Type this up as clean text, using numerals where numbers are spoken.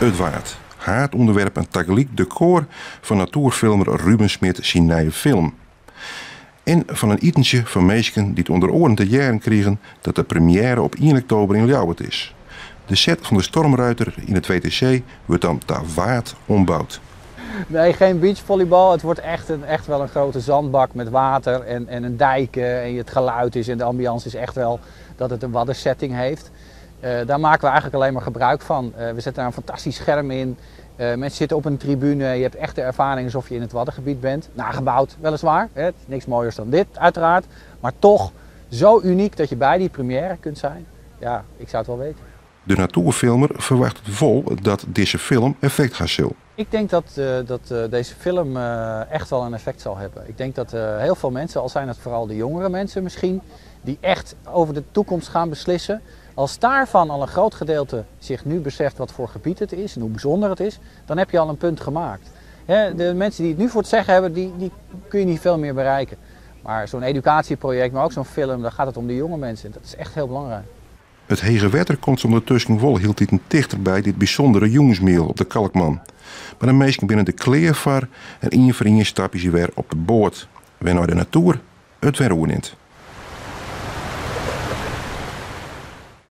It Waad, haadûnderwerp en tagelyk dekôr fan natoerfilmer Ruben Smit syn nije film. En fan in itentsje foar minsken dy't ûnder oaren te hearren krigen dat de premjêre op ien oktober yn Ljouwert is. De set fan de Stormruiter yn it WTC wurdt dan ta Waad omboud. Nee, geen beachvolleybal. Het wordt echt, een, echt wel een grote zandbak met water en, en een dijk. En het geluid is en de ambiance is echt wel dat het een waddensetting heeft. Daar maken we eigenlijk alleen maar gebruik van. We zetten daar een fantastisch scherm in. Mensen zitten op een tribune. Je hebt echt de ervaring alsof je in het Waddengebied bent. Nagebouwd weliswaar. Hè. Het is niks mooiers dan dit uiteraard. Maar toch zo uniek dat je bij die première kunt zijn. Ja, ik zou het wel weten. De natoerfilmer ferwachtet wol dat dizze film effekt ha sil. Ik denk dat, dat deze film echt wel een effect zal hebben. Ik denk dat heel veel mensen, al zijn het vooral de jongere mensen misschien, die echt over de toekomst gaan beslissen. Als daarvan al een groot gedeelte zich nu beseft wat voor gebied het is en hoe bijzonder het is, dan heb je al een punt gemaakt. Hè, de mensen die het nu voor het zeggen hebben, die, die kun je niet veel meer bereiken. Maar zo'n educatieproject, maar ook zo'n film, daar gaat het om de jonge mensen. En dat is echt heel belangrijk. It hege wetter komt ûndertusken wol hieltiten tichter by dit bysûndere jûnsmiel op de Kalkman. Mar de minsken binne der klear foar en ien foar ien stappe se wer op de boat. Wêrnei't de natoer it wer oernimt.